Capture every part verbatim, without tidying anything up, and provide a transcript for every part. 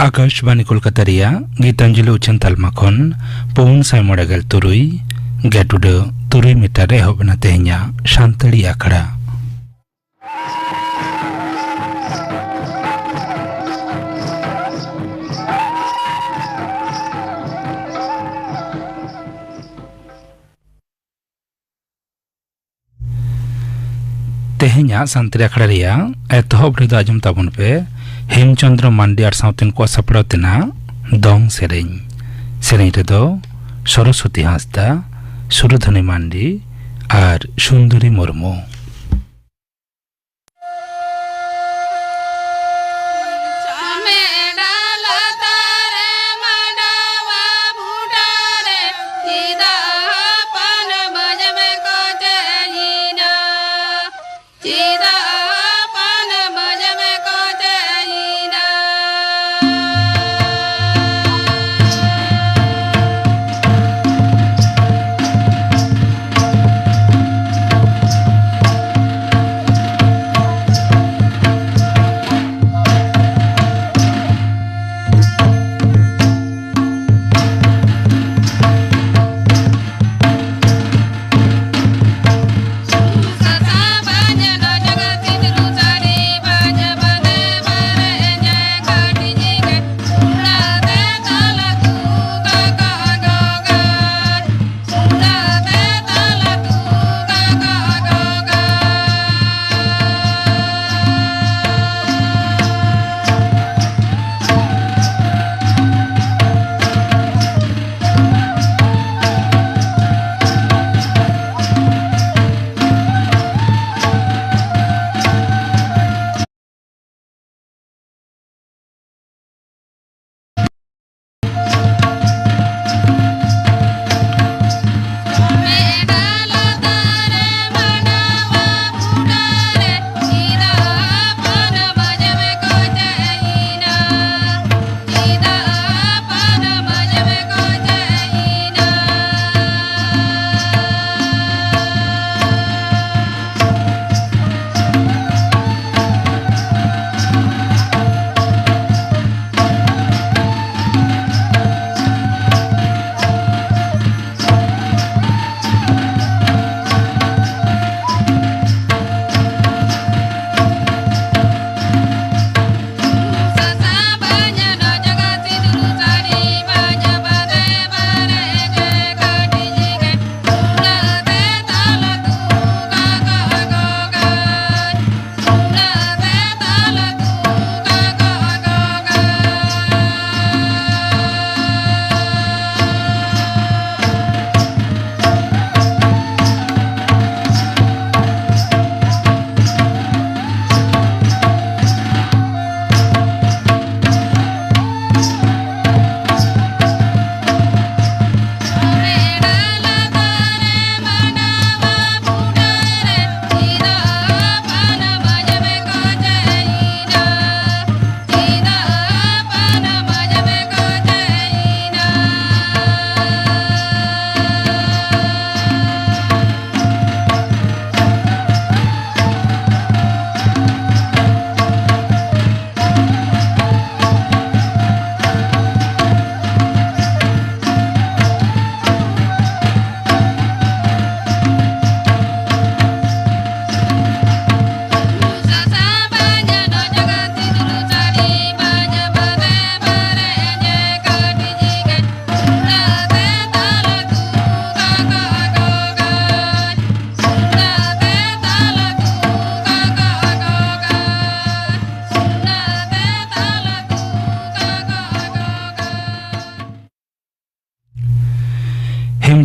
ᱟᱠᱟᱥᱵᱟᱱᱤ ᱠᱳᱞᱠᱟᱛᱟ ᱨᱮᱭᱟᱜ ᱜᱤᱛᱟᱧᱡᱚᱞᱤ ᱩᱪᱷᱟᱹᱱ ᱛᱟᱞᱢᱟ ᱠᱷᱚᱱ ᱯᱩᱱ ᱥᱟᱭ ᱢᱚᱬᱮ ᱜᱮᱞ ᱛᱩᱨᱩᱭ ᱜᱮᱴᱩᱰᱟᱹ ᱛᱩᱨᱩᱭ ᱢᱤᱴᱟᱨ ᱨᱮ ᱮᱦᱚᱵ ᱮᱱᱟ ᱛᱮᱦᱮᱧᱟᱜ ᱥᱟᱱᱛᱟᱲᱤ ᱟᱠᱷᱲᱟ᱾ ᱛᱮᱦᱮᱧᱟᱜ ᱥᱟᱱᱛᱟᱲᱤ ᱟᱠᱷᱲᱟ ᱨᱮᱭᱟᱜ ᱮᱛᱚᱦᱚᱵ ᱨᱮᱫᱚ ᱟᱸᱡᱚᱢ ᱛᱟᱵᱚᱱ ᱯᱮ ᱦᱮᱢᱪᱚᱸᱫᱽᱨᱚ ᱢᱟᱱᱰᱤ ᱟᱨ ᱥᱟᱶᱛᱮᱱ ᱠᱚᱣᱟᱜ ᱥᱟᱯᱲᱟᱣ ᱛᱮᱱᱟᱜ ᱫᱚᱝ ᱥᱮᱨᱮᱧ᱾ ᱥᱮᱨᱮᱧ ᱨᱮᱫᱚ ᱥᱚᱨᱚᱥᱚᱛᱤ ᱦᱟᱸᱥᱫᱟ, ᱥᱩᱨᱩᱫᱷᱚᱱᱤ ᱢᱟᱱᱰᱤ ᱟᱨ ᱥᱩᱱᱫᱚᱨᱤ ᱢᱩᱨᱢᱩ᱾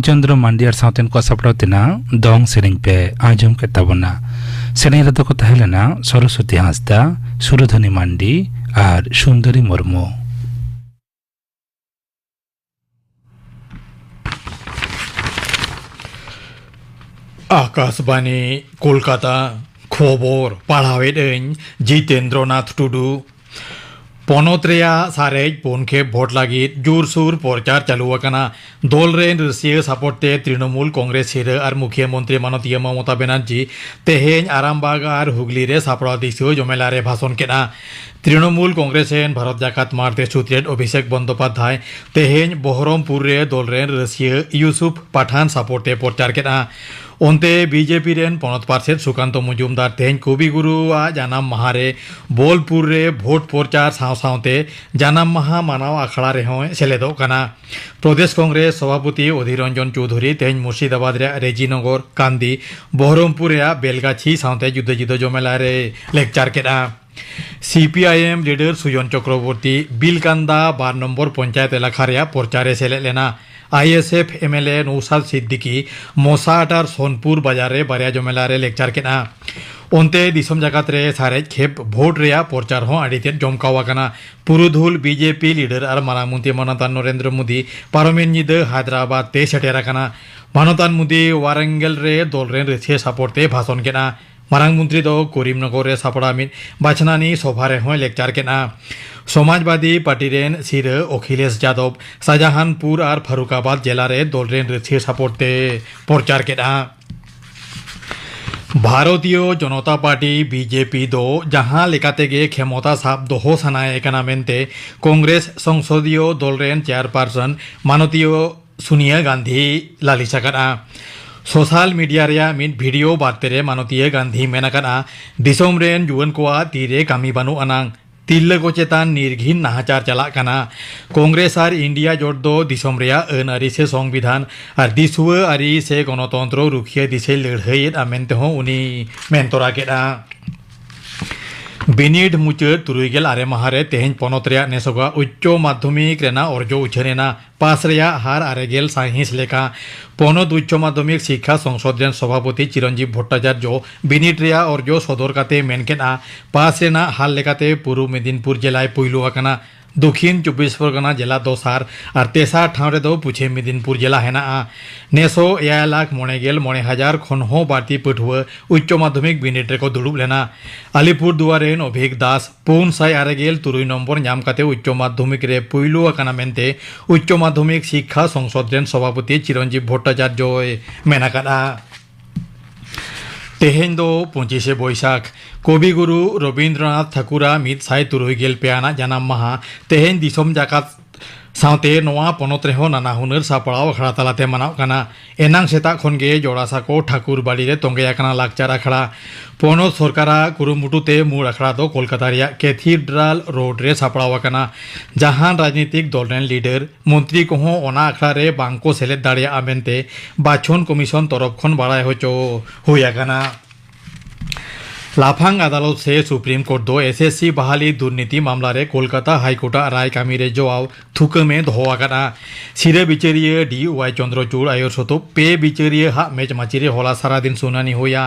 ᱪᱚᱱᱫᱨᱚ ᱢᱟᱱᱰᱤ ᱟᱨ ᱥᱟᱶᱛᱮᱱ ᱠᱚᱣᱟᱜ ᱥᱟᱯᱲᱟᱣ ᱛᱮᱱᱟᱜ ᱫᱚᱝ ᱥᱮᱨᱮᱧ ᱯᱮ ᱟᱸᱡᱚᱢ ᱠᱮᱫ ᱛᱟᱵᱚᱱᱟ᱾ ᱥᱮᱨᱮᱧ ᱨᱮᱫᱚ ᱠᱚ ᱛᱟᱦᱮᱸ ᱞᱮᱱᱟ ᱥᱚᱨᱚᱥᱚᱛᱤ ᱦᱟᱸᱥᱫᱟ, ᱥᱩᱨᱚᱫᱷᱚᱱᱤ ᱢᱟᱱᱰᱤ ᱟᱨ ᱥᱩᱱᱫᱚᱨᱤ ᱢᱩᱨᱢᱩ᱾ ᱟᱠᱟᱥᱵᱟᱱᱤ, ᱠᱳᱞᱠᱟᱛᱟ᱾ ᱠᱷᱚᱵᱚᱨ ᱯᱟᱲᱦᱟᱣᱮᱫ ᱟᱹᱧ ᱡᱤᱛᱮᱱᱫᱨᱚᱱᱟᱛᱷ ᱴᱩᱰᱩ᱾ ᱯᱚᱱᱚᱛ ᱨᱮᱭᱟᱜ ᱥᱟᱨᱮᱡ ᱯᱩᱱ ᱠᱷᱮᱯ ᱵᱷᱳᱴ ᱞᱟᱹᱜᱤᱫ ᱡᱳᱨᱥᱳᱨ ᱯᱨᱚᱪᱟᱨ ᱪᱟᱹᱞᱩ ᱟᱠᱟᱱᱟ᱾ ᱫᱚᱞ ᱨᱮᱱ ᱨᱟᱹᱥᱤᱭᱟᱹ ᱥᱟᱯᱚᱴ ᱛᱮ ᱛᱨᱤᱱᱚᱢᱩᱞ ᱠᱚᱝᱜᱨᱮᱥ ᱥᱤᱨᱟᱹ ᱟᱨ ᱢᱩᱠᱷᱤᱭᱟᱹ ᱢᱚᱱᱛᱨᱤ ᱢᱟᱱᱚᱛᱤᱭᱟᱹ ᱢᱚᱢᱚᱛᱟ ᱵᱮᱱᱟᱨᱡᱤ ᱛᱮᱦᱮᱧ ᱟᱨᱟᱢᱵᱟᱜᱽ ᱟᱨ ᱦᱩᱜᱽᱞᱤ ᱨᱮ ᱥᱟᱯᱲᱟᱣ ᱫᱤᱥᱩᱣᱟᱹ ᱡᱚᱢᱮᱞᱟ ᱨᱮ ᱵᱷᱟᱥᱚᱱ ᱠᱮᱫᱼᱟ᱾ ᱛᱨᱤᱱᱚᱢᱩᱞ ᱠᱚᱝᱜᱨᱮᱥ ᱨᱮᱱ ᱵᱷᱟᱨᱚᱛ ᱡᱟᱠᱟᱛ ᱢᱟᱨᱛᱮ ᱥᱩᱛᱨᱮᱛ ᱚᱵᱷᱤᱥᱮᱠ ᱵᱚᱱᱫᱳᱯᱟᱫᱽᱫᱷᱟᱭ ᱛᱮᱦᱮᱧ ᱵᱚᱦᱨᱚᱢᱯᱩᱨ ᱨᱮ ᱫᱚᱞ ᱨᱮᱱ ᱨᱟᱹᱥᱤᱭᱟᱹ ᱤᱭᱩᱥᱩᱯ ᱯᱟᱴᱷᱟᱱ ᱥᱟᱯᱚᱴ ᱛᱮ ᱯᱨᱚᱪᱟᱨ ᱠᱮᱫᱼᱟ᱾ ᱚᱱᱛᱮ ᱵᱤᱡᱮᱯᱤ ᱨᱮᱱ ᱯᱚᱱᱚᱛ ᱯᱟᱨᱥᱮᱛ ᱥᱩᱠᱟᱱᱛᱚ ᱢᱚᱡᱩᱢᱫᱟᱨ ᱛᱮᱦᱮᱧ ᱠᱚᱵᱤᱜᱩᱨᱩᱣᱟᱜ ᱡᱟᱱᱟᱢ ᱢᱟᱦᱟ ᱨᱮ ᱵᱳᱞᱯᱩᱨ ᱨᱮ ᱵᱷᱳᱴ ᱯᱨᱚᱪᱟᱨ ᱥᱟᱶ ᱥᱟᱶᱛᱮ ᱡᱟᱱᱟᱢ ᱢᱟᱦᱟ ᱢᱟᱱᱟᱣ ᱟᱠᱷᱲᱟ ᱨᱮᱦᱚᱸᱭ ᱥᱮᱞᱮᱫᱚᱜ ᱠᱟᱱᱟ᱾ ᱯᱨᱚᱫᱮᱥ ᱠᱚᱝᱜᱨᱮᱥ ᱥᱚᱵᱷᱟᱯᱚᱛᱤ ᱚᱫᱷᱤᱨ ᱨᱚᱧᱡᱚᱱ ᱪᱳᱣᱫᱷᱩᱨᱤ ᱛᱮᱦᱮᱧ ᱢᱩᱨᱥᱤᱫᱟᱵᱟᱫᱽ ᱨᱮᱭᱟᱜ ᱨᱮᱡᱤᱱᱚᱜᱚᱨ, ᱠᱟᱱᱫᱤ, ᱵᱚᱦᱨᱚᱢᱯᱩᱨ ᱨᱮᱭᱟᱜ ᱵᱮᱞᱜᱟᱪᱷᱤ ᱥᱟᱶᱛᱮ ᱡᱩᱫᱟᱹ ᱡᱩᱫᱟᱹ ᱡᱚᱢᱮᱞᱟ ᱨᱮ ᱞᱮᱠᱪᱟᱨ ᱠᱮᱫᱼᱟ᱾ C P I M leader Sujan Chakraborty Bilkanda ᱵᱟᱨ ᱱᱚᱢᱵᱚᱨ ᱯᱚᱧᱪᱟᱭᱮᱛ ᱮᱞᱟᱠᱟ ᱨᱮᱭᱟᱜ ᱯᱨᱚᱪᱟᱨ ᱨᱮ ᱥᱮᱞᱮᱫ ᱞᱮᱱᱟ᱾ I S F M L A Naushad Siddiqui Masat ᱟᱨ ᱥᱳᱱᱯᱩᱨ ᱵᱟᱡᱟᱨ ᱨᱮ ᱵᱟᱨᱭᱟ ᱡᱚᱢᱮᱞᱟ ᱨᱮ ᱞᱮᱠᱪᱟᱨ ᱠᱮᱫᱼᱟ᱾ ᱚᱱᱛᱮ ᱫᱤᱥᱚᱢ ᱡᱟᱠᱟᱛ ᱨᱮ ᱥᱟᱨᱮᱡ ᱠᱷᱮᱯ ᱵᱷᱳᱴ ᱨᱮᱭᱟᱜ ᱯᱨᱚᱪᱟᱨ ᱦᱚᱸ ᱟᱹᱰᱤ ᱛᱮᱫ ᱡᱚᱢᱠᱟᱣ ᱟᱠᱟᱱᱟ᱾ ᱯᱩᱨᱩᱫᱷᱩᱞ ᱵᱤᱡᱮᱯᱤ ᱞᱤᱰᱟᱨ ᱟᱨ ᱢᱟᱨᱟᱝ ᱢᱚᱱᱛᱨᱤ ᱢᱟᱱᱚᱛᱟᱱ ᱱᱚᱨᱮᱱᱫᱨᱚ ᱢᱳᱫᱤ ᱯᱟᱨᱚᱢᱮᱱ ᱧᱤᱫᱟᱹ ᱦᱟᱭᱫᱨᱟᱵᱟᱫᱽ ᱛᱮ ᱥᱮᱴᱮᱨ ᱟᱠᱟᱱᱟ᱾ ᱢᱟᱱᱚᱛᱟᱱ ᱢᱳᱫᱤ ᱣᱟᱨᱟᱝᱜᱮᱞ ᱨᱮ ᱫᱚᱞ ᱨᱮᱱ ᱨᱟᱹᱥᱤᱭᱟᱹ ᱥᱟᱯᱚᱴ ᱛᱮ ᱵᱷᱟᱥᱚᱱ ᱠᱮᱫᱼᱟ᱾ ᱢᱟᱨᱟᱝ ᱢᱚᱱᱛᱨᱤ ᱫᱚ ᱠᱚᱨᱤᱢᱱᱚᱜᱚᱨ ᱨᱮ ᱥᱟᱯᱲᱟᱣ ᱢᱤᱫ ᱵᱟᱪᱷᱱᱟᱱᱤ ᱥᱚᱵᱷᱟ ᱨᱮᱦᱚᱸᱭ ᱞᱮᱠᱪᱟᱨ ᱠᱮᱫᱼᱟ᱾ ᱥᱚᱢᱟᱡᱽᱵᱟᱫᱤ ᱯᱟᱨᱴᱤ ᱨᱮᱱ ᱥᱤᱨᱟᱹ ᱚᱠᱷᱤᱞᱮᱥ ᱡᱟᱫᱚᱵ ᱥᱟᱡᱟᱦᱟᱱᱯᱩᱨ ᱟᱨ ᱯᱷᱟᱨᱩᱠᱟᱵᱟᱫᱽ ᱡᱮᱞᱟ ᱨᱮ ᱫᱚᱞ ᱨᱮᱱ ᱨᱟᱹᱥᱤᱭᱟᱹ ᱥᱟᱯᱚᱴ ᱛᱮ ᱯᱨᱚᱪᱟᱨ ᱠᱮᱫᱼᱟ᱾ Bharatiya Janata party, B J P, ᱫᱚ ᱡᱟᱦᱟᱸ ᱞᱮᱠᱟᱛᱮ ᱜᱮ ᱠᱷᱮᱢᱚᱛᱟ ᱥᱟᱵ ᱫᱚᱦᱚ ᱥᱟᱱᱟᱭᱮ ᱠᱟᱱᱟ ᱢᱮᱱᱛᱮ ᱠᱚᱝᱜᱨᱮᱥ ᱥᱚᱝᱥᱚᱫᱤᱭᱚ ᱫᱚᱞ ᱨᱮᱱ ᱪᱮᱭᱟᱨᱯᱟᱨᱥᱚᱱ ᱢᱟᱱᱚᱛᱤᱭᱚ ᱥᱳᱱᱤᱭᱟ ᱜᱟᱱᱫᱷᱤ ᱞᱟᱹᱞᱤᱥ ᱟᱠᱟᱫᱼᱟ᱾ ᱥᱳᱥᱟᱞ ᱢᱤᱰᱤᱭᱟ ᱨᱮᱭᱟᱜ ᱢᱤᱫ ᱵᱷᱤᱰᱤᱭᱳ ᱵᱟᱨᱛᱮ ᱨᱮ ᱢᱟᱱᱚᱛᱤᱭᱟᱹ ᱜᱟᱱᱫᱷᱤ ᱢᱮᱱ ᱟᱠᱟᱫᱼᱟ, ᱫᱤᱥᱚᱢ ᱨᱮᱱ ᱡᱩᱣᱟᱹᱱ ᱠᱚᱣᱟᱜ ᱛᱤᱨᱮ ᱠᱟᱹᱢᱤ ᱵᱟᱹᱱᱩᱜ ᱟᱱᱟᱝ, ᱛᱤᱨᱞᱟᱹ ᱠᱚ ᱪᱮᱛᱟᱱ ᱱᱤᱨᱜᱷᱤᱱ ᱱᱟᱦᱟᱪᱟᱨ ᱪᱟᱞᱟᱜ ᱠᱟᱱᱟ᱾ ᱠᱚᱝᱜᱨᱮᱥ ᱟᱨ ᱤᱱᱰᱤᱭᱟ ᱡᱳᱴ ᱫᱚ ᱫᱤᱥᱚᱢ ᱨᱮᱭᱟᱜ ᱟᱹᱱ ᱟᱹᱨᱤ ᱥᱮ ᱥᱚᱝᱵᱤᱫᱷᱟᱱ ᱟᱨ ᱫᱤᱥᱩᱣᱟᱹ ᱟᱹᱨᱤ ᱥᱮ ᱜᱚᱱᱚᱛᱚᱱᱛᱨᱚ ᱨᱩᱠᱷᱤᱭᱟᱹ ᱫᱤᱥᱟᱹᱭ ᱞᱟᱹᱲᱦᱟᱹᱭᱮᱫᱼᱟ ᱢᱮᱱᱛᱮ ᱦᱚᱸ ᱩᱱᱤ ᱢᱮᱱ ᱛᱚᱨᱟ ᱠᱮᱫᱼᱟ᱾ ᱵᱤᱱᱤᱰ ᱢᱩᱪᱟᱹᱫ ᱛᱩᱨᱩᱭ ᱜᱮᱞ ᱟᱨᱮ ᱢᱟᱦᱟ ᱨᱮ ᱛᱮᱦᱮᱧ ᱯᱚᱱᱚᱛ ᱨᱮᱭᱟᱜ ᱱᱮᱥᱚᱜᱟᱜ ᱩᱪᱪᱚ ᱢᱟᱫᱽᱫᱷᱚᱢᱤᱠ ᱨᱮᱱᱟᱜ ᱚᱨᱡᱚ ᱩᱪᱷᱟᱹᱱ ᱮᱱᱟ᱾ ᱯᱟᱥ ᱨᱮᱭᱟᱜ ᱦᱟᱨ ᱟᱨᱮ ᱜᱮᱞ ᱥᱟᱭᱦᱤᱸᱥ ᱞᱮᱠᱟ᱾ ᱯᱚᱱᱚᱛ ᱩᱪᱪᱚ ᱢᱟᱫᱽᱫᱷᱚᱢᱤᱠ ᱥᱤᱠᱠᱷᱟ ᱥᱚᱝᱥᱚᱫ ᱨᱮᱱ ᱥᱚᱵᱷᱟᱯᱚᱛᱤ ᱪᱤᱨᱚᱱᱡᱤᱵ ᱵᱷᱚᱴᱴᱟᱪᱟᱨᱡᱚ ᱵᱤᱱᱤᱰ ᱨᱮᱭᱟᱜ ᱚᱨᱡᱚ ᱥᱚᱫᱚᱨ ᱠᱟᱛᱮ ᱢᱮᱱ ᱠᱮᱫᱼᱟ, ᱯᱟᱥ ᱨᱮᱱᱟᱜ ᱦᱟᱨ ᱞᱮᱠᱟᱛᱮ ᱯᱩᱨᱩᱵ ᱢᱮᱫᱤᱱᱯᱩᱨ ᱡᱮᱞᱟᱭ ᱯᱩᱭᱞᱩ ᱟᱠᱟᱱᱟ, ᱫᱚᱠᱷᱤᱱ ᱪᱚᱵᱵᱤᱥ ᱯᱚᱨᱜᱚᱱᱟ ᱡᱮᱞᱟ ᱫᱚᱥᱟᱨ ᱟᱨ ᱛᱮᱥᱟᱨ ᱴᱷᱟᱶ ᱨᱮᱫᱚ ᱯᱚᱪᱷᱤᱢ ᱢᱮᱫᱤᱱᱯᱩᱨ ᱡᱮᱞᱟ ᱦᱮᱱᱟᱜᱼᱟ᱾ ᱱᱮᱥᱚ ᱮᱭᱟᱭ ᱞᱟᱠᱷ ᱢᱚᱬᱮ ᱜᱮᱞ ᱢᱚᱬᱮ ᱦᱟᱡᱟᱨ ᱠᱷᱚᱱ ᱦᱚᱸ ᱵᱟᱹᱲᱛᱤ ᱯᱟᱹᱴᱷᱩᱣᱟᱹ ᱩᱪᱪᱚ ᱢᱟᱫᱽᱫᱷᱚᱢᱤᱠ ᱵᱤᱱᱤᱰ ᱨᱮᱠᱚ ᱫᱩᱲᱩᱵ ᱞᱮᱱᱟ᱾ ᱟᱞᱤᱯᱩᱨ ᱫᱩᱣᱟᱨ ᱨᱮᱱ ᱚᱵᱷᱤᱠ ᱫᱟᱥ ᱯᱩᱱ ᱥᱟᱭ ᱟᱨᱮ ᱜᱮᱞ ᱛᱩᱨᱩᱭ ᱱᱚᱢᱵᱚᱨ ᱧᱟᱢ ᱠᱟᱛᱮ ᱩᱪᱪᱚ ᱢᱟᱫᱽᱫᱷᱚᱢᱤᱠ ᱨᱮ ᱯᱩᱭᱞᱩ ᱟᱠᱟᱱᱟ ᱢᱮᱱᱛᱮ ᱩᱪᱪᱚ ᱢᱟᱫᱽᱫᱷᱚᱢᱤᱠ ᱥᱤᱠᱠᱷᱟ ᱥᱚᱝᱥᱚᱫ ᱨᱮᱱ ᱥᱚᱵᱷᱟᱯᱚᱛᱤ ᱪᱤᱨᱚᱱᱡᱤᱵ ᱵᱷᱚᱴᱴᱟᱪᱟᱨᱡᱚᱭ ᱢᱮᱱ ᱟᱠᱟᱫᱼᱟ᱾ ᱛᱮᱦᱮᱧ ᱫᱚ ᱯᱚᱸᱪᱤᱥᱮ ᱵᱳᱭᱥᱟᱠᱷ, ᱠᱚᱵᱤ ᱜᱩᱨᱩ ᱨᱚᱵᱤᱱᱫᱨᱚᱱᱟᱛᱷ ᱴᱷᱟᱠᱩᱨᱟᱜ ᱢᱤᱫ ᱥᱟᱭ ᱛᱩᱨᱩᱭ ᱜᱮᱞ ᱯᱮ ᱟᱱᱟᱜ ᱡᱟᱱᱟᱢ ᱢᱟᱦᱟ᱾ ᱛᱮᱦᱮᱧ ᱫᱤᱥᱚᱢ ᱡᱟᱠᱟᱛ ᱥᱟᱶᱛᱮ ᱱᱚᱣᱟ ᱯᱚᱱᱚᱛ ᱨᱮᱦᱚᱸ ᱱᱟᱱᱟ ᱦᱩᱱᱟᱹᱨ ᱥᱟᱯᱲᱟᱣ ᱟᱠᱷᱲᱟ ᱛᱟᱞᱟᱛᱮ ᱢᱟᱱᱟᱣ ᱠᱟᱱᱟ᱾ ᱮᱱᱟᱝ ᱥᱮᱛᱟᱜ ᱠᱷᱚᱱ ᱜᱮ ᱡᱚᱲᱟᱥᱟᱠᱚ ᱴᱷᱟᱠᱩᱨ ᱵᱟᱲᱤ ᱨᱮ ᱛᱚᱸᱜᱮ ᱟᱠᱟᱱᱟ ᱞᱟᱠᱪᱟᱨ ᱟᱠᱷᱲᱟ᱾ ᱯᱚᱱᱚᱛ ᱥᱚᱨᱠᱟᱨᱟᱜ ᱠᱩᱨᱩᱢᱩᱴᱩ ᱛᱮ ᱢᱩᱲ ᱟᱠᱷᱲᱟ ᱫᱚ ᱠᱳᱞᱠᱟᱛᱟ ᱨᱮᱭᱟᱜ ᱠᱮᱛᱷᱤᱰᱨᱟᱞ ᱨᱳᱰ ᱨᱮ ᱥᱟᱯᱲᱟᱣ ᱟᱠᱟᱱᱟ᱾ ᱡᱟᱦᱟᱱ ᱨᱟᱡᱽᱱᱤᱛᱤᱠ ᱫᱚᱞ ᱨᱮᱱ ᱞᱤᱰᱟᱨ, ᱢᱚᱱᱛᱨᱤ ᱠᱚᱦᱚᱸ ᱚᱱᱟ ᱟᱠᱷᱲᱟ ᱨᱮ ᱵᱟᱝ ᱠᱚ ᱥᱮᱞᱮᱫ ᱫᱟᱲᱮᱭᱟᱜᱼᱟ ᱢᱮᱱᱛᱮ ᱵᱟᱪᱷᱚᱱ ᱠᱚᱢᱤᱥᱚᱱ ᱛᱚᱨᱚᱯ ᱠᱷᱚᱱ ᱵᱟᱲᱟᱭ ᱦᱚᱪᱚ ᱦᱩᱭ ᱟᱠᱟᱱᱟ᱾ ᱞᱟᱯᱷᱟᱝ ᱟᱫᱟᱞᱚᱛ ᱥᱮ ᱥᱩᱯᱨᱤᱢ ᱠᱳᱨᱴ ᱫᱚ ᱮᱥ ᱮᱥ ᱥᱤ ᱵᱟᱦᱟᱞᱤ ᱫᱩᱨᱱᱤᱛᱤ ᱢᱟᱢᱞᱟ ᱨᱮ ᱠᱳᱞᱠᱟᱛᱟ ᱦᱟᱭ ᱠᱳᱨᱴᱟᱜ ᱨᱟᱭ ᱠᱟᱹᱢᱤ ᱨᱮ ᱡᱚᱣᱟᱣ ᱛᱷᱩᱠᱟᱹᱢᱮ ᱫᱚᱦᱚ ᱟᱠᱟᱫᱼᱟ᱾ ᱥᱤᱨᱟᱹ ᱵᱤᱪᱟᱹᱨᱤᱭᱟᱹ ᱰᱤ ᱣᱟᱭ ᱪᱚᱱᱫᱨᱚᱪᱩᱲ ᱟᱭᱩᱨ ᱥᱚᱛᱚᱵ ᱯᱮ ᱵᱤᱪᱟᱹᱨᱤᱭᱟᱹ ᱦᱟᱜ ᱢᱮᱪ ᱢᱟᱹᱪᱤ ᱨᱮ ᱦᱚᱞᱟ ᱥᱟᱨᱟᱫᱤᱱ ᱥᱩᱱᱟᱹᱱᱤ ᱦᱩᱭᱟ᱾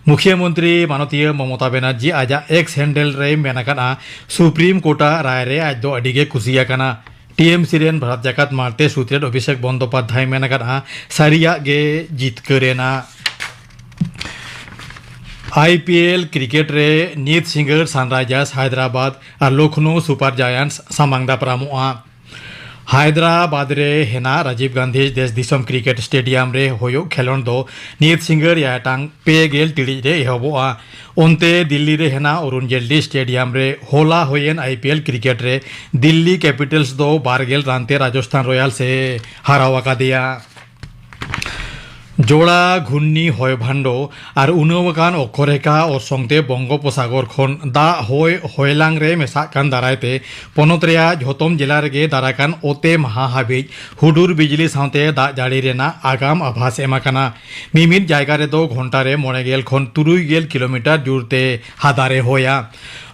ᱢᱩᱠᱷᱭᱟᱹ ᱢᱚᱱᱛᱨᱤ ᱢᱟᱱᱚᱛᱤᱭᱟᱹ ᱢᱚᱢᱚᱛᱟ ᱵᱮᱱᱟᱨᱡᱤ ᱟᱡᱟᱜ ᱮᱠᱥ ᱦᱮᱱᱰᱮᱞ ᱨᱮᱭ ᱢᱮᱱ ᱟᱠᱟᱫᱼᱟ, ᱥᱩᱯᱨᱤᱢ ᱠᱳᱨᱴᱟᱜ ᱨᱟᱭ ᱨᱮ ᱟᱡ ᱫᱚ ᱟᱹᱰᱤ ᱜᱮ ᱠᱩᱥᱤ ᱟᱠᱟᱱᱟ᱾ ᱴᱤ ᱮᱢ ᱥᱤ ᱨᱮᱱ ᱵᱷᱟᱨᱚᱛ ᱡᱟᱠᱟᱛ ᱢᱟᱲᱛᱮ ᱥᱩᱛᱨᱮᱛ ᱚᱵᱷᱤᱥᱮᱠ ᱵᱚᱱᱫᱚᱯᱟᱫᱷᱭᱟᱭ ᱢᱮᱱ ᱟᱠᱟᱫᱼᱟ, ᱥᱟᱹᱨᱤᱭᱟᱜ ᱜᱮ ᱡᱤᱛᱠᱟᱹᱨ ᱮᱱᱟ᱾ ᱟᱭ ᱯᱤ ᱮᱞ ᱠᱨᱤᱠᱮᱴ ᱨᱮ ᱱᱤᱛ ᱥᱤᱸᱜᱟᱹᱲ ᱥᱟᱱᱨᱟᱭᱡᱟᱨᱥ ᱦᱟᱭᱫᱨᱟᱵᱟᱫᱽ ᱟᱨ ᱞᱚᱠᱷᱱᱳ ᱥᱩᱯᱟᱨ ᱡᱟᱭᱟᱱᱴᱥ ᱥᱟᱢᱟᱝ ᱫᱟᱯᱨᱟᱢᱚᱜᱼᱟ᱾ ᱦᱟᱭᱫᱨᱟᱵᱟᱫᱽ ᱨᱮ ᱦᱮᱱᱟᱜ ᱨᱟᱡᱤᱵᱽ ᱜᱟᱱᱫᱷᱤ ᱫᱮᱥ ᱫᱤᱥᱚᱢ ᱠᱨᱤᱠᱮᱴ ᱥᱴᱮᱰᱤᱭᱟᱢ ᱨᱮ ᱦᱩᱭᱩᱜ ᱠᱷᱮᱞᱚᱸᱰ ᱫᱚ ᱱᱤᱛ ᱥᱤᱸᱜᱟᱹᱲ ᱮᱭᱟᱭ ᱴᱟᱲᱟᱝ ᱯᱮ ᱜᱮᱞ ᱴᱤᱲᱤᱡ ᱨᱮ ᱮᱦᱚᱵᱚᱜᱼᱟ᱾ ᱚᱱᱛᱮ ᱫᱤᱞᱞᱤ ᱨᱮ ᱦᱮᱱᱟᱜ ᱚᱨᱩᱱ ᱡᱮᱴᱞᱤ ᱥᱴᱮᱰᱤᱭᱟᱢ ᱨᱮ ᱦᱚᱞᱟ ᱦᱩᱭᱮᱱ ᱟᱭ ᱯᱤ ᱮᱞ ᱠᱨᱤᱠᱮᱴ ᱨᱮ ᱫᱤᱞᱞᱤ ᱠᱮᱯᱤᱴᱟᱞᱥ ᱫᱚ ᱵᱟᱨ ᱜᱮᱞ ᱨᱟᱱ ᱛᱮ ᱨᱟᱡᱚᱥᱛᱷᱟᱱ ᱨᱚᱭᱟᱞᱥ ᱮ ᱦᱟᱨᱟᱣ ᱟᱠᱟᱫᱮᱭᱟ᱾ ᱡᱚᱲᱟ ᱜᱷᱩᱨᱱᱤ ᱦᱚᱭ ᱵᱷᱟᱱᱰᱚ ᱟᱨ ᱩᱱᱟᱹᱣ ᱟᱠᱟᱱ ᱚᱠᱠᱷᱚᱨᱮᱠᱷᱟ ᱚᱨᱥᱚᱝ ᱛᱮ ᱵᱚᱝᱜᱳᱯᱚᱥᱟᱜᱚᱨ ᱠᱷᱚᱱ ᱫᱟᱜ ᱦᱚᱭ ᱦᱚᱭᱞᱟᱝ ᱨᱮ ᱢᱮᱥᱟᱜ ᱠᱟᱱ ᱫᱟᱨᱟᱭ ᱛᱮ ᱯᱚᱱᱚᱛ ᱨᱮᱭᱟᱜ ᱡᱷᱚᱛᱚᱢ ᱡᱮᱞᱟ ᱨᱮᱜᱮ ᱫᱟᱨᱟᱭ ᱠᱟᱱ ᱚᱛᱮ ᱢᱟᱦᱟ ᱦᱟᱹᱵᱤᱡ ᱦᱩᱰᱩᱨ ᱵᱤᱡᱽᱞᱤ ᱥᱟᱶᱛᱮ ᱫᱟᱜ ᱡᱟᱹᱲᱤ ᱨᱮᱱᱟᱜ ᱟᱜᱟᱢ ᱟᱵᱷᱟᱥ ᱮᱢ ᱟᱠᱟᱱᱟ᱾ ᱢᱤᱢᱤᱫ ᱡᱟᱭᱜᱟ ᱨᱮᱫᱚ ᱜᱷᱚᱱᱴᱟ ᱨᱮ ᱢᱚᱬᱮ ᱜᱮᱞ ᱠᱷᱚᱱ ᱛᱩᱨᱩᱭ ᱜᱮᱞ ᱠᱤᱞᱳᱢᱤᱴᱟᱨ ᱡᱳᱨ ᱛᱮ ᱦᱟᱫᱟᱨᱮ ᱦᱚᱭᱟ᱾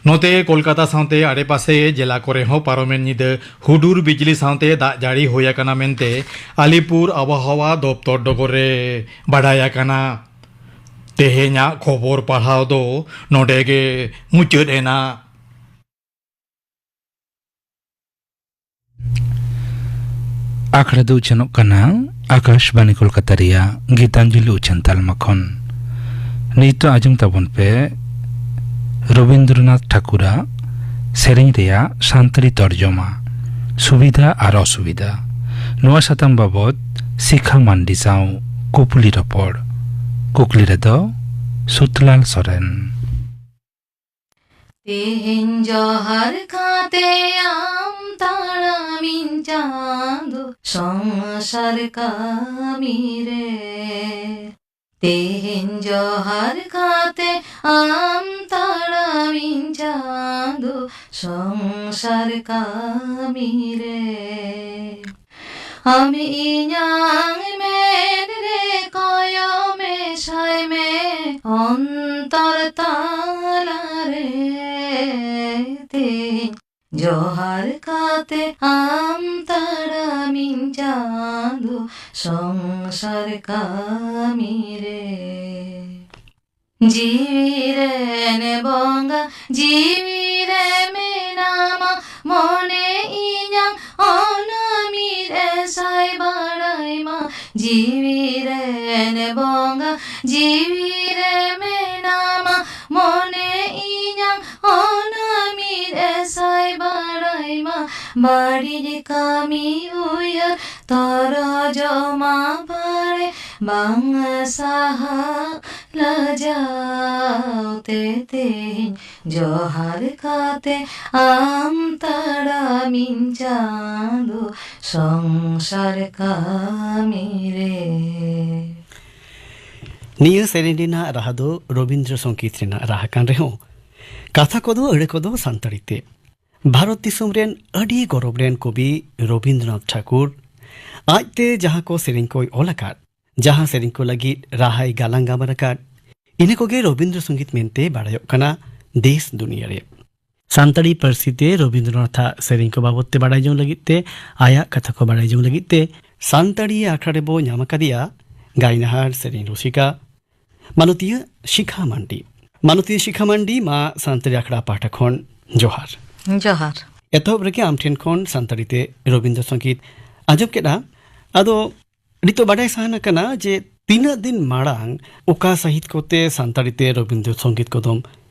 ᱱᱚᱛᱮ ᱠᱳᱞᱠᱟᱛᱟ ᱥᱟᱶᱛᱮ ᱟᱰᱮᱯᱟᱥᱮ ᱡᱮᱞᱟ ᱠᱚᱨᱮ ᱦᱚᱸ ᱯᱟᱨᱚᱢᱮᱱ ᱧᱤᱫᱟᱹ ᱦᱩᱰᱩᱨ ᱵᱤᱡᱽᱞᱤ ᱥᱟᱶᱛᱮ ᱫᱟᱜ ᱡᱟᱹᱲᱤ ᱦᱩᱭ ᱟᱠᱟᱱᱟ ᱢᱮᱱᱛᱮ ᱟᱞᱤᱯᱩᱨ ᱟᱵᱚᱦᱟᱣᱟ ᱫᱚᱯᱛᱚᱨ ᱰᱚᱜᱚᱨ ᱨᱮ ᱵᱟᱰᱟᱭ ᱟᱠᱟᱱᱟ᱾ ᱛᱮᱦᱮᱧᱟᱜ ᱠᱷᱚᱵᱚᱨ ᱯᱟᱲᱦᱟᱣ ᱫᱚ ᱱᱚᱰᱮ ᱜᱮ ᱢᱩᱪᱟᱹᱫ ᱮᱱᱟ᱾ ᱟᱠᱷᱲᱟ ᱫᱚ ᱩᱪᱷᱟᱹᱱᱚᱜ ᱠᱟᱱᱟ ᱟᱠᱟᱥᱵᱟᱱᱤ ᱠᱳᱞᱠᱟᱛᱟ ᱨᱮᱭᱟᱜ ᱜᱤᱛᱟᱧᱡᱚᱞᱤ ᱩᱪᱷᱟᱹᱱ ᱛᱟᱞᱢᱟ ᱠᱷᱚᱱ᱾ ᱱᱤᱛᱚᱜ ᱟᱸᱡᱚᱢ ᱛᱟᱵᱚᱱ ᱯᱮ ᱨᱚᱵᱤᱱᱫᱨᱚᱱᱟᱛᱷ ᱴᱷᱟᱠᱩᱨᱟᱜ ᱥᱮᱨᱮᱧ ᱨᱮᱭᱟᱜ ᱥᱟᱱᱛᱟᱲᱤ ᱛᱚᱨᱡᱚᱢᱟ, ᱥᱩᱵᱤᱫᱷᱟ ᱟᱨ ᱚᱥᱩᱵᱤᱫᱷᱟ᱾ ᱱᱚᱣᱟ ᱥᱟᱛᱟᱢ ᱵᱟᱵᱚᱛ ᱥᱤᱠᱷᱟ ᱢᱟᱱᱰᱤ ᱥᱟᱶ ᱠᱩᱯᱞᱤ ᱨᱚᱯᱚᱲ᱾ ᱠᱩᱠᱞᱤ ᱨᱮᱫᱚ ᱥᱩᱛᱞᱟᱞ ᱥᱚᱨᱮᱱ᱾ ᱛᱮᱦᱮᱧ ᱡᱚᱦᱟᱨ ᱠᱟᱛᱮ ᱟᱢ ᱛᱟᱲᱟᱢᱤᱧ ᱪᱟᱸᱫᱚ ᱥᱚᱝᱥᱟᱨ ᱠᱟᱹᱢᱤ ᱨᱮ᱾ ᱛᱮᱦᱮᱧ ᱡᱚᱦᱟᱨ ᱠᱟᱛᱮ ᱟᱢ ᱛᱟᱲᱟᱢᱤᱧ ᱪᱟᱸᱫᱚ ᱥᱚᱝᱥᱟᱨ ᱠᱟᱹᱢᱤ ᱨᱮ᱾ ᱟᱢ ᱤᱧᱟᱝ ᱢᱮᱫ ᱨᱮ ᱠᱚᱭᱚᱜ ᱢᱮᱥᱟᱭ ᱢᱮ ᱚᱱᱛᱚᱨ ᱛᱟᱞᱟᱨᱮ᱾ ᱛᱮᱦᱮᱧ ᱡᱚᱦᱟᱨ ᱠᱟᱛᱮ ᱟᱢ ᱛᱟᱲᱟᱢᱤᱧ ᱪᱟᱸᱫᱚ ᱥᱚᱝᱥᱟᱨ ᱠᱟᱹᱢᱤ ᱨᱮ᱾ ᱡᱤᱣᱤ ᱨᱮᱱ ᱵᱚᱸᱜᱟ ᱡᱤᱣᱤ ᱨᱮ ᱢᱮᱱᱟᱢᱟ, ᱢᱚᱱᱮ ᱤᱧᱟᱝ ᱚᱱᱟ ᱢᱤᱫ ᱮᱥᱟᱭ ᱵᱟᱲᱟᱭ ᱢᱟ᱾ ᱡᱤᱣᱤ ᱨᱮᱱ ᱵᱚᱸᱜᱟ ᱡᱤᱣᱤ ᱨᱮ ᱢᱮᱱᱟᱢᱟ, ᱢᱚᱱᱮ ᱤᱧᱟᱝ ᱚᱱᱟ ᱢᱤᱫ ᱮᱥᱟᱭ ᱵᱟᱲᱟᱭ ᱢᱟ᱾ ᱵᱟᱹᱲᱤᱡ ᱠᱟᱹᱢᱤ ᱩᱭᱦᱟᱹᱨ ᱛᱚᱨᱚᱡᱚᱜ ᱢᱟ ᱵᱟᱲᱮ ᱵᱟᱝ ᱥᱟᱦᱟᱜ ᱞᱟᱡᱟᱣ ᱛᱮ᱾ ᱛᱮᱦᱮᱧ ᱡᱚᱦᱟᱨ ᱠᱟᱛᱮ ᱟᱢ ᱛᱟᱲᱟᱢᱤᱧ ᱪᱟᱸᱫᱚ ᱥᱚᱝᱥᱟᱨ ᱠᱟᱹᱢᱤ ᱨᱮ᱾ ᱱᱤᱭᱟᱹ ᱥᱮᱨᱮᱧ ᱨᱮᱱᱟᱜ ᱨᱟᱦᱟ ᱫᱚ ᱨᱚᱵᱤᱱᱫᱨᱚ ᱥᱚᱝᱜᱤᱛ ᱨᱮᱱᱟᱜ ᱨᱟᱦᱟ ᱠᱟᱱ ᱨᱮᱦᱚᱸ, ᱠᱟᱛᱷᱟ ᱠᱚᱫᱚ ᱟᱹᱲᱟᱹ ᱠᱚᱫᱚ ᱥᱟᱱᱛᱟᱲᱤ ᱛᱮ᱾ ᱵᱷᱟᱨᱚᱛ ᱫᱤᱥᱚᱢ ᱨᱮᱱ ᱟᱹᱰᱤ ᱜᱚᱨᱚᱵᱽ ᱨᱮᱱ ᱠᱚᱵᱤ ᱨᱚᱵᱤᱱᱫᱨᱚᱱᱟᱛᱷ ᱴᱷᱟᱠᱩᱨ ᱟᱡᱛᱮ ᱡᱟᱦᱟᱸ ᱠᱚ ᱥᱮᱨᱮᱧ ᱠᱚᱭ ᱚᱞ ᱟᱠᱟᱫ, ᱡᱟᱦᱟᱸ ᱥᱮᱨᱮᱧ ᱠᱚ ᱞᱟᱹᱜᱤᱫ ᱨᱟᱦᱟᱭ ᱜᱟᱞᱟᱝ ᱜᱟᱵᱟᱱ ᱟᱠᱟᱫ, ᱤᱱᱟᱹ ᱠᱚᱜᱮ ᱨᱚᱵᱤᱱᱫᱨᱚ ᱥᱚᱝᱜᱤᱛ ᱢᱮᱱᱛᱮ ᱵᱟᱲᱟᱭᱚᱜ ᱠᱟᱱᱟ᱾ ᱫᱮᱥ ᱫᱩᱱᱤᱭᱟᱹ ᱨᱮ᱾ ᱥᱟᱱᱛᱟᱲᱤ ᱯᱟᱹᱨᱥᱤ ᱛᱮ ᱨᱚᱵᱤᱱᱫᱨᱚᱱᱟᱛᱷ ᱟᱜ ᱥᱮᱨᱮᱧ ᱠᱚ ᱵᱟᱵᱚᱫ ᱛᱮ ᱵᱟᱲᱟᱭ ᱡᱚᱝ ᱞᱟᱹᱜᱤᱫ ᱛᱮ, ᱟᱭᱟᱜ ᱠᱟᱛᱷᱟ ᱠᱚ ᱵᱟᱲᱟᱭ ᱡᱚᱝ ᱞᱟᱹᱜᱤᱫ ᱛᱮ, ᱥᱟᱱᱛᱟᱲᱤ ᱟᱠᱷᱲᱟ ᱨᱮᱵᱚ ᱧᱟᱢ ᱟᱠᱟᱫᱮᱭᱟ ᱜᱟᱭᱱᱟᱦᱟᱨ ᱥᱮᱨᱮᱧ ᱨᱩᱥᱤᱠᱟ ᱢᱟᱱᱚᱛᱤᱭᱟᱹ ᱥᱤᱠᱷᱟ ᱢᱟᱱᱰᱤ᱾ ᱢᱟᱱᱚᱛᱤᱭᱟᱹ ᱥᱤᱠᱷᱟ ᱢᱟᱱᱰᱤ, ᱢᱟ ᱥᱟᱱᱛᱟᱲᱤ ᱟᱠᱷᱲᱟ ᱯᱟᱦᱴᱟ ᱠᱷᱚᱱ ᱡᱚᱦᱟᱨ᱾ ᱡᱚᱦᱟᱨ᱾ ᱮᱛᱚᱦᱚᱵ ᱨᱮᱜᱮ ᱟᱢ ᱴᱷᱮᱱ ᱠᱷᱚᱱ ᱥᱟᱱᱛᱟᱲᱤ ᱛᱮ ᱨᱚᱵᱤᱱᱫᱨᱚ ᱥᱚᱝᱜᱤᱛ ᱟᱸᱡᱚᱢ ᱠᱮᱫᱟ᱾ ᱟᱫᱚ ᱱᱤᱛᱚᱜ ᱵᱟᱰᱟᱭ ᱥᱟᱱᱟ ᱠᱟᱱᱟ ᱡᱮ ᱛᱤᱱᱟᱹᱜ ᱫᱤᱱ ᱢᱟᱲᱟᱝ ᱚᱠᱟ ᱥᱟᱹᱦᱤᱛ ᱠᱚᱛᱮ ᱥᱟᱱᱛᱟᱲᱤ ᱛᱮ ᱨᱚᱵᱤᱱᱫᱨᱚ ᱥᱚᱝᱜᱤᱛ ᱠᱚᱫᱚᱢ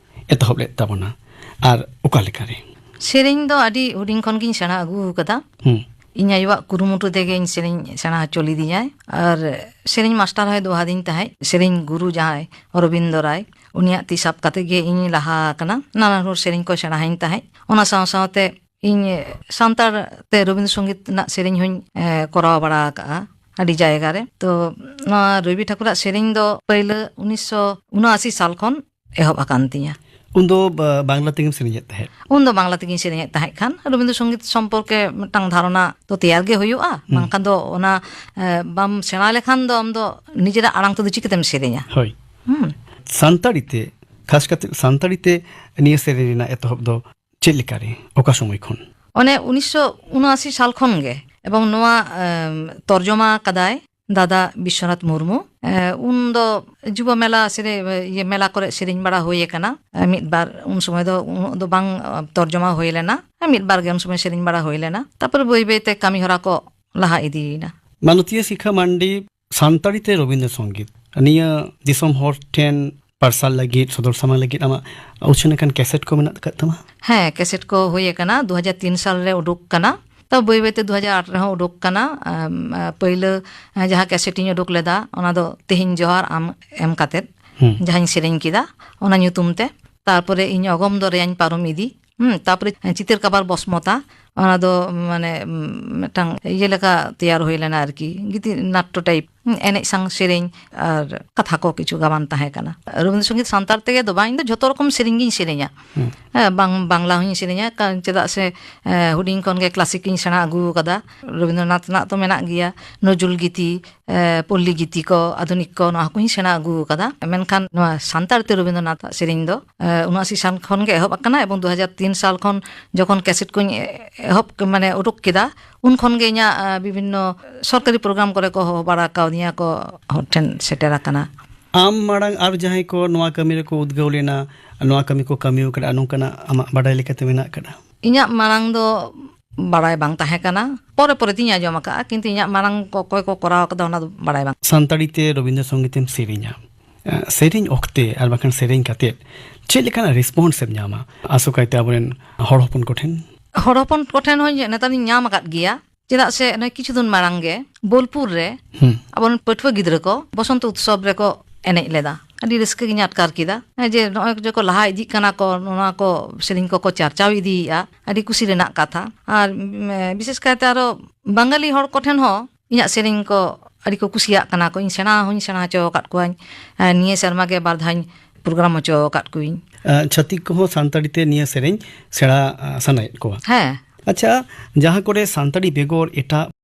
ᱮᱛᱚᱦᱚᱵ ᱞᱮᱫ ᱛᱟᱵᱚᱱᱟ ᱟᱨ ᱚᱠᱟ ᱞᱮᱠᱟᱨᱮ? ᱥᱮᱨᱮᱧ ᱫᱚ ᱟᱹᱰᱤ ᱦᱩᱰᱤᱧ ᱠᱷᱚᱱ ᱜᱤᱧ ᱥᱮᱬᱟ ᱟᱹᱜᱩ ᱟᱠᱟᱫᱟ᱾ ᱦᱩᱸ᱾ ᱤᱧ ᱟᱭᱳᱣᱟᱜ ᱠᱩᱨᱩᱢᱩᱴᱩ ᱛᱮᱜᱮ ᱤᱧ ᱥᱮᱨᱮᱧ ᱥᱮᱬᱟ ᱦᱚᱪᱚ ᱞᱤᱫᱤᱧᱟᱭ᱾ ᱟᱨ ᱥᱮᱨᱮᱧ ᱢᱟᱥᱴᱟᱨ ᱦᱚᱸᱭ ᱫᱚᱦᱟᱫᱤᱧ ᱛᱟᱦᱮᱸᱫ, ᱥᱮᱨᱮᱧ ᱜᱩᱨᱩ ᱡᱟᱦᱟᱸᱭ ᱚᱨᱚᱵᱤᱱᱫᱚ ᱨᱟᱭ, ᱩᱱᱤᱭᱟᱜ ᱛᱤ ᱥᱟᱵ ᱠᱟᱛᱮ ᱜᱮ ᱤᱧ ᱞᱟᱦᱟ ᱟᱠᱟᱱᱟ᱾ ᱱᱟᱱᱟ ᱦᱩᱱᱟᱹᱨ ᱥᱮᱨᱮᱧ ᱠᱚ ᱥᱮᱬᱟᱦᱟᱹᱧ ᱛᱟᱦᱮᱸᱫ᱾ ᱚᱱᱟ ᱥᱟᱶ ᱥᱟᱶᱛᱮ ᱤᱧ ᱥᱟᱱᱛᱟᱲ ᱛᱮ ᱨᱚᱵᱤᱱᱫᱨᱚ ᱥᱚᱝᱜᱤᱛ ᱨᱮᱱᱟᱜ ᱥᱮᱨᱮᱧ ᱦᱚᱸᱧ, ᱮ, ᱠᱚᱨᱟᱣ ᱵᱟᱲᱟ ᱟᱠᱟᱜᱼᱟ ᱟᱹᱰᱤ ᱡᱟᱭᱜᱟ ᱨᱮ᱾ ᱛᱚ ᱱᱚᱣᱟ ᱨᱚᱵᱤ ᱴᱷᱟᱠᱩᱨᱟᱜ ᱥᱮᱨᱮᱧ ᱫᱚ ᱯᱟᱹᱭᱞᱟᱹ ᱩᱱᱤᱥᱥᱚ ᱩᱱᱚᱟᱥᱤ ᱥᱟᱞ ᱠᱷᱚᱱ ᱮᱦᱚᱵ ᱟᱠᱟᱱ ᱛᱤᱧᱟ᱾ ᱩᱱᱫᱚ ᱵᱟ-, ᱵᱟᱝᱞᱟ ᱛᱮᱜᱮᱢ ᱥᱮᱨᱮᱧᱮᱫ ᱛᱟᱦᱮᱸᱫ? ᱩᱱᱫᱚ ᱵᱟᱝᱞᱟ ᱛᱮᱜᱤᱧ ᱥᱮᱨᱮᱧᱮᱫ ᱛᱟᱦᱮᱸᱫ ᱠᱷᱟᱱ, ᱨᱚᱵᱤᱱᱫᱨᱚ ᱥᱚᱝᱜᱤᱛ ᱥᱚᱢᱯᱚᱨᱠᱮ ᱢᱤᱫᱴᱟᱝ ᱫᱷᱟᱨᱚᱱᱟ ᱛᱚ ᱛᱮᱭᱟᱨ ᱜᱮ ᱦᱩᱭᱩᱜᱼᱟ, ᱦᱩᱸ᱾ ᱵᱟᱝᱠᱷᱟᱱ ᱫᱚ ᱚᱱᱟ, ᱮ, ᱵᱟᱢ ᱥᱮᱬᱟ ᱞᱮᱠᱷᱟᱱ ᱫᱚ ᱟᱢ ᱫᱚ ᱱᱤᱡᱮᱨᱟᱜ ᱟᱲᱟᱝ ᱛᱮᱫᱚ ᱪᱤᱠᱟᱹᱛᱮᱢ ᱥᱮᱨᱮᱧᱟ? ᱦᱳᱭ᱾ ᱦᱩᱸ᱾ ᱥᱟᱱᱛᱟᱲᱤ ᱛᱮ, ᱠᱷᱟᱥ ᱠᱟᱛᱮ ᱥᱟᱱᱛᱟᱲᱤ ᱛᱮ ᱱᱤᱭᱟᱹ ᱥᱮᱨᱮᱧ ᱨᱮᱱᱟᱜ ᱮᱛᱚᱦᱚᱵ ᱫᱚ ᱪᱮᱫ ᱞᱮᱠᱟᱨᱮ, ᱚᱠᱟ ᱥᱚᱢᱚᱭ ᱠᱷᱚᱱ? ᱚᱱᱮ ᱩᱱᱤᱥᱥᱚ ᱩᱱᱚᱟᱥᱤ ᱥᱟᱞ ᱠᱷᱚᱱ ᱜᱮ, ᱮᱵᱚᱝ ᱱᱚᱣᱟ, ᱮᱢ, ᱛᱚᱨᱡᱚᱢᱟ ᱠᱟᱫᱟᱭ ᱫᱟᱫᱟ ᱵᱤᱥᱥᱚᱱᱟᱛᱷ ᱢᱩᱨᱢᱩ᱾ ᱮ, ᱩᱱ ᱫᱚ ᱡᱩᱵᱚ ᱢᱮᱞᱟ ᱥᱮᱨᱮ-, ᱤᱭᱟᱹ, ᱢᱮᱞᱟ ᱠᱚᱨᱮ ᱥᱮᱨᱮᱧ ᱵᱟᱲᱟ ᱦᱩᱭ ᱟᱠᱟᱱᱟ᱾ ᱮ, ᱢᱤᱫ ᱵᱟᱨ, ᱩᱱ ᱥᱚᱢᱚᱭ ᱫᱚ ᱩᱱᱟᱹᱜ ᱫᱚ ᱵᱟᱝ, ᱮ, ᱛᱚᱨᱡᱚᱢᱟ ᱦᱩᱭ ᱞᱮᱱᱟ᱾ ᱮ, ᱢᱤᱫ ᱵᱟᱨ ᱜᱮ ᱩᱱ ᱥᱚᱢᱚᱭ ᱥᱮᱨᱮᱧ ᱵᱟᱲᱟ ᱦᱩᱭ ᱞᱮᱱᱟ᱾ ᱛᱟᱨᱯᱚᱨᱮ ᱵᱟᱹᱭ ᱵᱟᱹᱭ ᱛᱮ ᱠᱟᱹᱢᱤ ᱦᱚᱨᱟ ᱠᱚ ᱞᱟᱦᱟ ᱤᱫᱤᱭᱮᱱᱟ᱾ ᱢᱟᱱᱚᱛᱤᱭᱟᱹ ᱥᱤᱠᱷᱟ ᱢᱟᱱᱰᱤ, ᱥᱟᱱᱛᱟᱲᱤ ᱛᱮ ᱨᱚᱵᱤᱱᱫᱨᱚ ᱥᱚᱝᱜᱤᱛ, ᱱᱤᱭᱟᱹ ᱫᱤᱥᱚᱢ ᱦᱚᱲ ᱴᱷᱮᱱ ᱯᱟᱨᱥᱟᱞ ᱞᱟᱹᱜᱤᱫ, ᱥᱚᱫᱚᱨ ᱥᱟᱢᱟᱝ ᱞᱟᱹᱜᱤᱫ ᱟᱢᱟᱜ ᱩᱪᱷᱟᱹᱱ ᱟᱠᱟᱱ ᱠᱮᱥᱮᱴ ᱠᱚ ᱢᱮᱱᱟᱜ ᱟᱠᱟᱫ ᱛᱟᱢᱟ? ᱦᱮᱸ, ᱠᱮᱥᱮᱴ ᱠᱚ ᱦᱩᱭ ᱟᱠᱟᱱᱟ, ᱫᱩ ᱦᱟᱡᱟᱨ ᱛᱤᱱ ᱥᱟᱞ ᱨᱮ ᱩᱰᱩᱠ ᱠᱟᱱᱟ᱾ ᱛᱚ ᱵᱟᱹᱭ ᱵᱟᱹᱭ ᱛᱮ ᱫᱩ ᱦᱟᱡᱟᱨ ᱟᱴ ᱨᱮᱦᱚᱸ ᱩᱰᱩᱠ ᱠᱟᱱᱟ᱾ ᱟᱢ, ᱟ, ᱯᱟᱹᱭᱞᱟᱹ, ᱟ, ᱡᱟᱦᱟᱸ ᱠᱮᱥᱮᱴ ᱤᱧ ᱩᱰᱩᱠ ᱞᱮᱫᱟ, ᱚᱱᱟ ᱫᱚ ᱛᱮᱦᱮᱧ ᱡᱚᱦᱟᱨ ᱟᱢ ᱮᱢ ᱠᱟᱛᱮᱫ, ᱦᱩᱸ᱾ ᱡᱟᱦᱟᱸᱧ ᱥᱮᱨᱮᱧ ᱠᱮᱫᱟ, ᱚᱱᱟ ᱧᱩᱛᱩᱢ ᱛᱮ᱾ ᱛᱟᱨᱯᱚᱨᱮ ᱤᱧ ᱚᱜᱚᱢ ᱫᱚᱨᱭᱟᱧ ᱯᱟᱨᱚᱢ ᱤᱫᱤ, ᱦᱩᱸ, ᱛᱟᱨᱯᱚᱨᱮ ᱪᱤᱛᱟᱹᱨ ᱠᱟᱵᱟᱨ ᱵᱚᱥᱢᱚᱛᱟ, ᱚᱱᱟ ᱫᱚ ᱢᱟᱱᱮ, ᱩᱢ, ᱢᱤᱫᱴᱟᱝ ᱤᱭᱟᱹ ᱞᱮᱠᱟ ᱛᱮᱭᱟᱨ ᱦᱩᱭ ᱞᱮᱱᱟ ᱟᱨᱠᱤ, ᱜᱤᱛᱤ ᱱᱟᱴᱴᱚ ᱴᱟᱭᱤᱯ, ᱦᱩᱸ, ᱮᱱᱮᱡ ᱥᱟᱶ ᱥᱮᱨᱮᱧ ᱟᱨ ᱠᱟᱛᱷᱟ ᱠᱚ ᱠᱤᱪᱷᱩ ᱜᱟᱵᱟᱱ ᱛᱟᱦᱮᱸ ᱠᱟᱱᱟ᱾ ᱨᱚᱵᱤᱱᱫᱨᱚ ᱥᱚᱝᱜᱤᱛ ᱥᱟᱱᱛᱟᱲ ᱛᱮᱜᱮ ᱫᱚ ᱵᱟᱝ, ᱤᱧ ᱫᱚ ᱡᱷᱚᱛᱚ ᱨᱚᱠᱚᱢ ᱥᱮᱨᱮᱧ ᱜᱤᱧ ᱥᱮᱨᱮᱧᱟ᱾ ᱦᱩᱸ᱾ ᱦᱮᱸ, ᱵᱟᱝ, ᱵᱟᱝᱞᱟ ᱦᱚᱸᱧ ᱥᱮᱨᱮᱧᱟ, ᱠᱟ-, ᱪᱮᱫᱟᱜ ᱥᱮ, ᱮ, ᱦᱩᱰᱤᱧ ᱠᱷᱚᱱ ᱜᱮ ᱠᱞᱟᱥᱤᱠ ᱤᱧ ᱥᱮᱬᱟ ᱟᱹᱜᱩ ᱟᱠᱟᱫᱟ᱾ ᱨᱚᱵᱤᱱᱫᱨᱚᱱᱟᱛᱷ ᱨᱮᱱᱟᱜ ᱛᱚ ᱢᱮᱱᱟᱜ ᱜᱮᱭᱟ, ᱱᱚᱡᱨᱩᱞ ᱜᱤᱛᱤ, ᱮ, ᱯᱚᱞᱞᱤ ᱜᱤᱛᱤ ᱠᱚ, ᱟᱫᱷᱩᱱᱤᱠ ᱠᱚ, ᱱᱚᱣᱟ ᱠᱚᱧ ᱥᱮᱬᱟ ᱟᱹᱜᱩ ᱟᱠᱟᱫᱟ᱾ ᱢᱮᱱᱠᱷᱟᱱ ᱱᱚᱣᱟ ᱥᱟᱱᱛᱟᱲ ᱛᱮ ᱨᱚᱵᱤᱱᱫᱨᱚᱱᱟᱛᱷ ᱟᱜ ᱥᱮᱨᱮᱧ ᱫᱚ, ᱮ, ᱩᱱᱟᱹᱥᱤ ᱥᱟᱞ ᱠᱷᱚᱱ ᱜᱮ ᱮᱦᱚᱵ ᱟᱠᱟᱱᱟ, ᱮᱵᱚᱝ ᱫᱩ ᱦᱟᱡᱟᱨ ᱛᱤᱱ ᱥᱟᱞ ᱠᱷᱚᱱ ᱡᱚᱠᱷᱚᱱ ᱠᱮᱥᱮᱴ ᱠᱚᱧ ᱮ-, ᱮᱦᱚᱵ, ᱢᱟᱱᱮ, ᱩᱰᱩᱠ ᱠᱮᱫᱟ, ᱩᱱ ᱠᱷᱚᱱ ᱜᱮ ᱤᱧᱟᱹᱜ, ᱮ, ᱵᱤᱵᱷᱤᱱᱱᱚ ᱥᱚᱨᱠᱟᱨᱤ ᱯᱨᱳᱜᱨᱟᱢ ᱠᱚᱨᱮ ᱠᱚ ᱦᱚᱦᱚ ᱵᱟᱲᱟ ᱠᱟᱣᱫᱤᱧᱟ ᱠᱚ, ᱦᱚᱲ ᱴᱷᱮᱱ ᱥᱮᱴᱮᱨ ᱟᱠᱟᱱᱟ᱾ ᱟᱢ ᱢᱟᱲᱟᱝ ᱟᱨ ᱡᱟᱦᱟᱸᱭ ᱠᱚ ᱱᱚᱣᱟ ᱠᱟᱹᱢᱤ ᱨᱮᱠᱚ ᱩᱫᱽᱜᱟᱹᱣ ᱞᱮᱱᱟ, ᱱᱚᱣᱟ ᱠᱟᱹᱢᱤ ᱠᱚ ᱠᱟᱹᱢᱤ ᱟᱠᱟᱫᱟ, ᱱᱚᱝᱠᱟᱱᱟᱜ ᱟᱢᱟᱜ ᱵᱟᱰᱟᱭ ᱞᱮᱠᱟᱛᱮ ᱢᱮᱱᱟᱜ ᱟᱠᱟᱫᱟ? ᱤᱧᱟᱹᱜ ᱢᱟᱲᱟᱝ ᱫᱚ ᱵᱟᱲᱟᱭ ᱵᱟᱝ ᱛᱟᱦᱮᱸ ᱠᱟᱱᱟ, ᱯᱚᱨᱮ ᱯᱚᱨᱮ ᱛᱤᱧ ᱟᱸᱡᱚᱢ ᱟᱠᱟᱫᱼᱟ, ᱠᱤᱱᱛᱩ ᱤᱧᱟᱹᱜ ᱢᱟᱲᱟᱝ ᱠᱚ, ᱚᱠᱚᱭ ᱠᱚ ᱠᱚᱨᱟᱣ ᱟᱠᱟᱫᱟ, ᱚᱱᱟ ᱫᱚ ᱵᱟᱲᱟᱭ ᱵᱟᱝ᱾ ᱥᱟᱱᱛᱟᱲᱤ ᱛᱮ ᱨᱚᱵᱤᱱᱫᱨᱚ ᱥᱚᱝᱜᱤᱛ ᱮᱢ ᱥᱮᱨᱮᱧᱟ, ᱮ, ᱥᱮᱨᱮᱧ ᱚᱠᱛᱮ ᱟᱨ ᱵᱟᱠᱷᱟᱱ ᱥᱮᱨᱮᱧ ᱠᱟᱛᱮᱫ ᱪᱮᱫ ᱞᱮᱠᱟᱱᱟᱜ ᱨᱮᱥᱯᱚᱱᱥ ᱮᱢ ᱧᱟᱢᱟ, ᱟᱥᱚᱠᱟᱭᱛᱮ ᱟᱵᱚᱨᱮᱱ ᱦᱚᱲ ᱦᱚᱯᱚᱱ ᱠᱚᱴᱷᱮᱱ? ᱦᱚᱲ ᱦᱚᱯᱚᱱ ᱠᱚᱴᱷᱮᱱ ᱦᱚᱸ ᱱᱮᱛᱟᱨᱤᱧ ᱧᱟᱢ ᱟᱠᱟᱫ ᱜᱮᱭᱟ, ᱪᱮᱫᱟᱜ ᱥᱮ ᱱᱚᱜᱼᱚᱭ ᱠᱤᱪᱷᱩ ᱫᱤᱱ ᱢᱟᱲᱟᱝ ᱜᱮ ᱵᱳᱞᱯᱩᱨ ᱨᱮ ᱦᱩᱸ᱾ ᱟᱵᱚᱨᱮᱱ ᱯᱟᱹᱴᱷᱩᱣᱟᱹ ᱜᱤᱫᱽᱨᱟᱹ ᱠᱚ ᱵᱚᱥᱚᱱᱛᱚ ᱩᱛᱥᱚᱵ ᱨᱮᱠᱚ ᱮᱱᱮᱡ ᱞᱮᱫᱟ᱾ ᱟᱹᱰᱤ ᱨᱟᱹᱥᱠᱟᱹ ᱜᱤᱧ ᱟᱴᱠᱟᱨ ᱠᱮᱫᱟ᱾ ᱦᱮᱸ, ᱡᱮ ᱱᱚᱜᱼᱚᱭ ᱡᱮ ᱠᱚ ᱞᱟᱦᱟ ᱤᱫᱤᱜ ᱠᱟᱱᱟ ᱠᱚ, ᱱᱚᱣᱟ ᱠᱚ ᱥᱮᱨᱮᱧ ᱠᱚᱠᱚ ᱪᱟᱨᱪᱟᱣ ᱤᱫᱤᱭᱮᱫᱼᱟ, ᱟᱹᱰᱤ ᱠᱩᱥᱤ ᱨᱮᱱᱟᱜ ᱠᱟᱛᱷᱟ᱾ ᱟᱨ, ᱩᱢ, ᱵᱤᱥᱮᱥ ᱠᱟᱭᱛᱮ ᱟᱨᱚ ᱵᱟᱝᱜᱟᱞᱤ ᱦᱚᱲ ᱠᱚᱴᱷᱮᱱ ᱦᱚᱸ ᱤᱧᱟᱹᱜ ᱥᱮᱨᱮᱧ ᱠᱚ ᱟᱹᱰᱤ ᱠᱚ ᱠᱩᱥᱤᱭᱟᱜ ᱠᱟᱱᱟ ᱠᱚ᱾ ᱤᱧ ᱥᱮᱬᱟ ᱦᱚᱸᱧ ᱥᱮᱬᱟ ᱦᱚᱪᱚ ᱟᱠᱟᱫ ᱠᱚᱣᱟᱧ᱾ ᱟᱨ ᱱᱤᱭᱟᱹ ᱥᱮᱨᱢᱟ ᱜᱮ ᱵᱟᱨ ᱫᱷᱟᱣᱧ ᱯᱨᱳᱜᱨᱟᱢ ᱦᱚᱪᱚ ᱟᱠᱟᱫ ᱠᱚᱣᱟᱧ᱾ ᱟᱸ, ᱪᱷᱟᱹᱛᱤᱠ ᱠᱚᱦᱚᱸ ᱥᱟᱱᱛᱟᱲᱤ ᱛᱮ ᱱᱤᱭᱟᱹ ᱥᱮᱨᱮᱧ ᱥᱮᱬᱟ, ᱟᱸ, ᱥᱟᱱᱟᱭᱮᱫ ᱠᱚᱣᱟ᱾ ᱦᱮᱸ᱾ ᱟᱪᱪᱷᱟ, ᱡᱟᱦᱟᱸ ᱠᱚᱨᱮ ᱥᱟᱱᱛᱟᱲᱤ ᱵᱮᱜᱚᱨ ᱮᱴᱟᱜ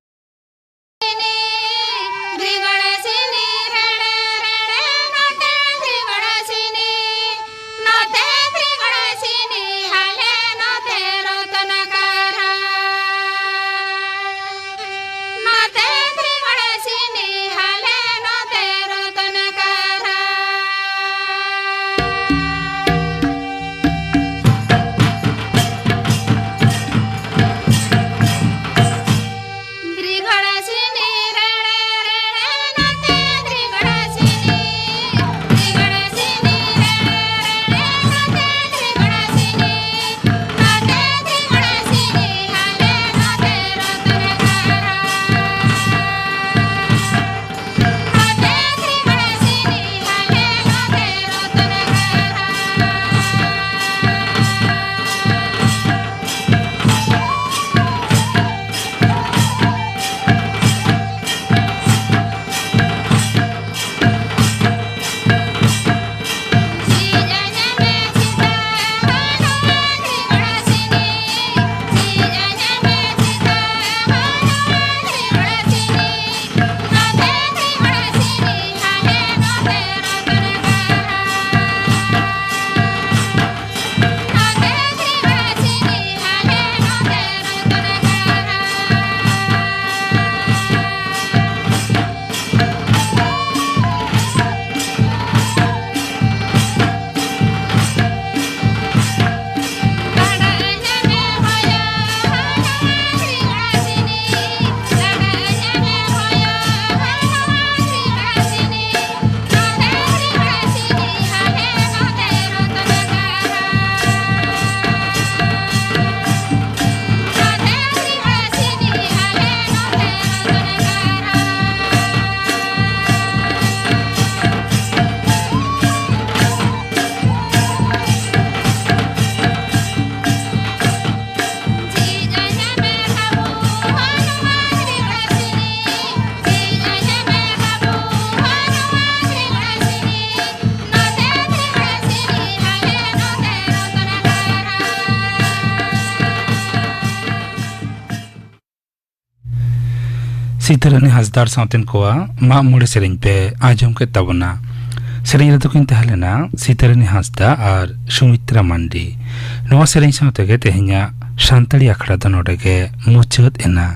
ᱥᱤᱛᱟᱹᱨᱟᱹᱱᱤ ᱦᱟᱸᱥᱫᱟ ᱟᱨ ᱥᱟᱶᱛᱮᱱ ᱠᱚᱣᱟᱜ ᱢᱟᱜ ᱢᱚᱬᱮ ᱥᱮᱨᱮᱧ ᱯᱮ ᱟᱸᱡᱚᱢ ᱠᱮᱫ ᱛᱟᱵᱚᱱᱟ᱾ ᱥᱮᱨᱮᱧ ᱨᱮᱫᱚ ᱠᱤᱱ ᱛᱟᱦᱮᱸ ᱞᱮᱱᱟ ᱥᱤᱛᱟᱹᱨᱟᱹᱱᱤ ᱦᱟᱸᱥᱫᱟ ᱟᱨ ᱥᱩᱢᱤᱛᱨᱟ ᱢᱟᱱᱰᱤ᱾ ᱱᱚᱣᱟ ᱥᱮᱨᱮᱧ ᱥᱟᱶ ᱛᱮᱜᱮ ᱛᱮᱦᱮᱧᱟᱜ ᱥᱟᱱᱛᱟᱲᱤ ᱟᱠᱷᱲᱟ ᱫᱚ ᱱᱚᱰᱮ ᱜᱮ ᱢᱩᱪᱟᱹᱫ ᱮᱱᱟ᱾